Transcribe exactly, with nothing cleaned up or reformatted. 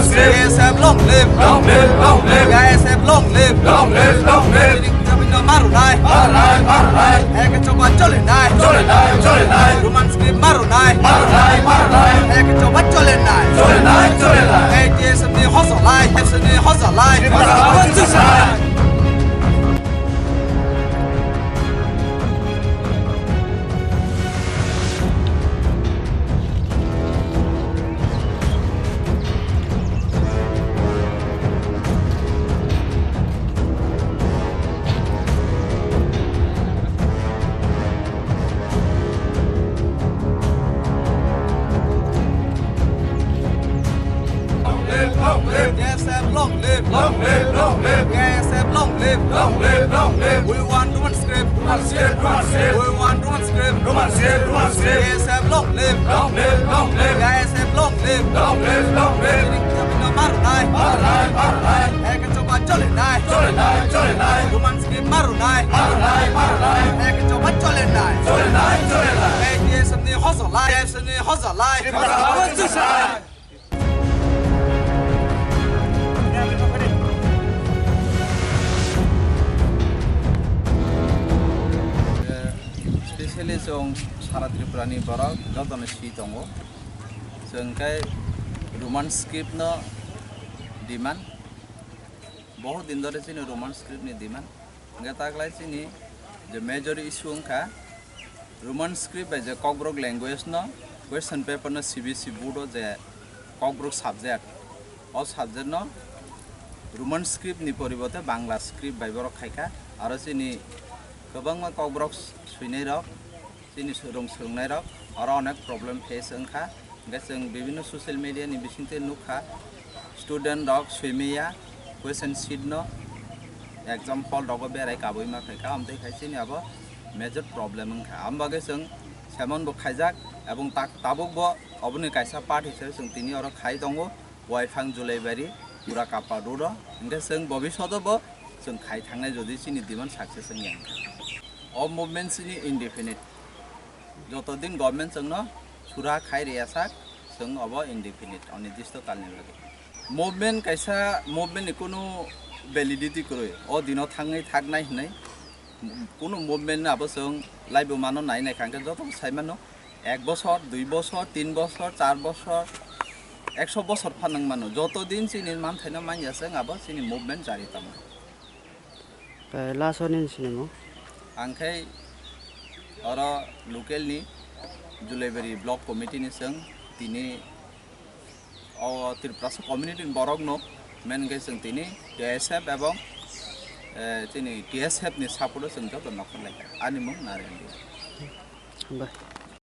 K S F long live, long live, long live. K S F long live, long live, long live. Chini kami no maru nai, maru nai, maru nai. Ek choba chole nai, chole nai, chole nai. Roman script maru nai, maru nai, maru nai. Ek choba chole nai, chole nai, chole nai. K T S F ni hoso lai, K S F ni hoso lai. Long live, long live. K S F long live. Long live, long live. K S F long live. Long live, long live. We want Roman script. Roman script, Roman script. We want Roman script. Roman script, Roman script. K S F long live. Long live, long live. K S F long live. Long live, long live. Chini kami no maru nai. Maru nai, maru nai. Ek choba chole nai. Chole nai, chole nai. Roman script maru nai. Maru nai, maru nai. Ek choba chole nai. Chole nai, chole nai. K T S F ni hoso lai. K T S F ni hoso lai. Specially chwng sara Tripura ni borok jotono si tongo. Chwng khe Roman script no demand. Bohut din dhore chini Roman script ni demand. Hingke taklai chini je major issue wngkha Roman script bai je Kokborok language no question paper no C B S E board o je Kokborok subject, o subject no Roman script ni poribote Bangla script bai borok khaikha. Aro chini kwbangma Kokborok swinai rok, chini swrwng swrwngnairok oro onek problem face wngkha. Hingke chwng bibinno social media ni bisingtwi nukha, student rok swimaya question sheet no exam hall rogo berai kabui ma khaikha, amtwi khai chini abo major problem wngkha. Amo bagwi chwng semon bo khaijak, ebong tak-, tabuk bo oboni kaisa part hisabe chwng tini oro khai tongo, Waithang Julaibari, Pura Kapa road o. Hingke chwng bobishoto bo chwng khai thangnai jodi chini demand success wngya hingkha. O movement chini indefinite. Joto din government chwngno sura khai riya sak, chwng obo indefinite, onidisto kalni bagwi. Movement kaisa movement ni kunu validity kwrwi. O dino thangwi thaknai hinwi kunu movement no abo chwng laibo mano nai nai kha, hwnkhe joto sai mano ek bosor, dui bosor, tin bosor, char bosor, ekso bosor phan wng mano. Joto din chini manthaino manya chwng abo chini movement jari tamo. Tei last o nini sinimo? Ang khe oro local ni Julaibari block committee ni chwng tini o Tiprasa community ni borok no main khe chwng tini T S F ebong, eh, chini T S F ni support o chwng joto nokol lai kha. Ani mung Naren Bey. Hambai.